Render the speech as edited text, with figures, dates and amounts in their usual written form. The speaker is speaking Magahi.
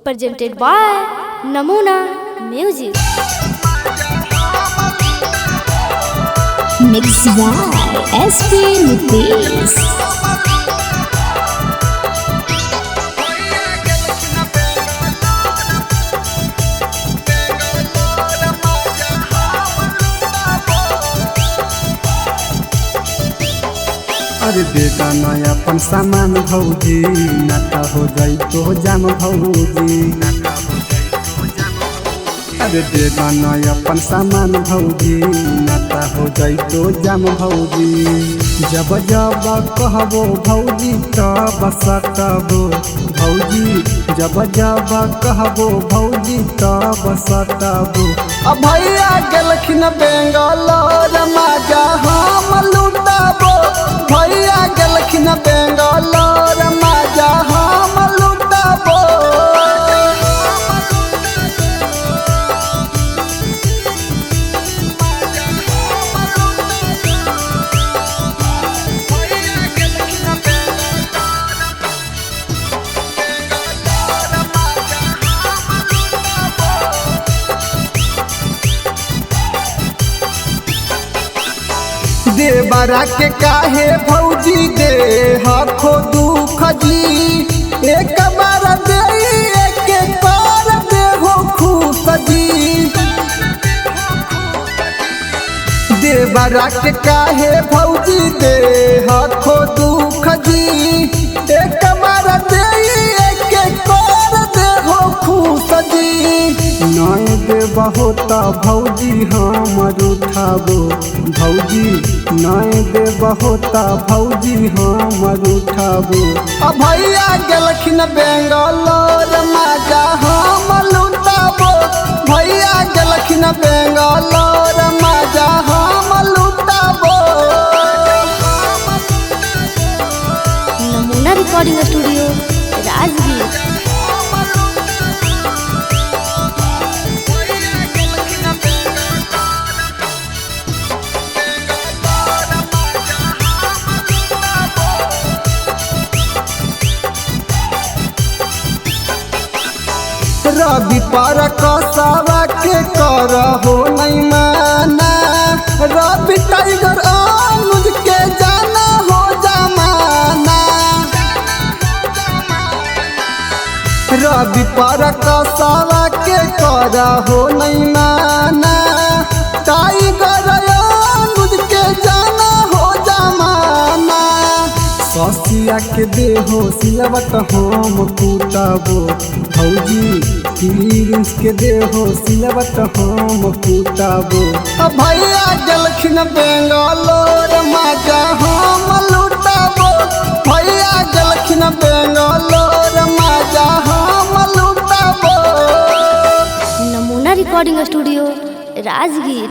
Presented by Namuna Music. Mix by SP Nitesh. अरे बेटा नया अपन सामान भौजी, ना त हो जाई तो जाम भौजी। अरे बेटा नया अपन सामान भौजी, ना त हो जाई तो जाम भौजी। जब जब कहबो भौजी तब सतबो भौजी, जब जब कहबो भौजी तब सतबो। अब भैया गेलखिन बेंगलोर माजा हम लुटाबो, भैया गेलखिन बेंगलोर माजा हम लुटाबो। देवरा के काहे भौजी दे हखो दुख जी, एक बार दे एक बार दे हो खुश जी। देवरा के काहे भौजी दे हखो दुख जी, एक बार दे एक बार दे हो खुश जी। नय देबहो त भौजी हमर उठाबो भौजी, नय देबहो त भौजी हमर उठाबो। अब भैया गेलखिन बेंगलोर माजा हम लुटाबो, भैया गेलखिन बेंगलोर माजा हम लुटाबो। Namuna Recording Studio, Rajgir. रवि पर कसवा के कर हो नहीं माना, रवि टाइगर अनुज के जाना हो जमाना। रवि पर कसवा के कर हो नहीं माना, टाइगर अनुज के जाना हो जमाना। ससिया के देहो सिलवत हम कूटबो भौजी, प्रिंस के देहो सिलवत हम कूटबो। अब भैया गेलखिन बेंगलोर माजा हम लुटाबो, भैया गेलखिन बेंगलोर माजा हम लुटाबो। Namuna Recording Studio, Rajgir.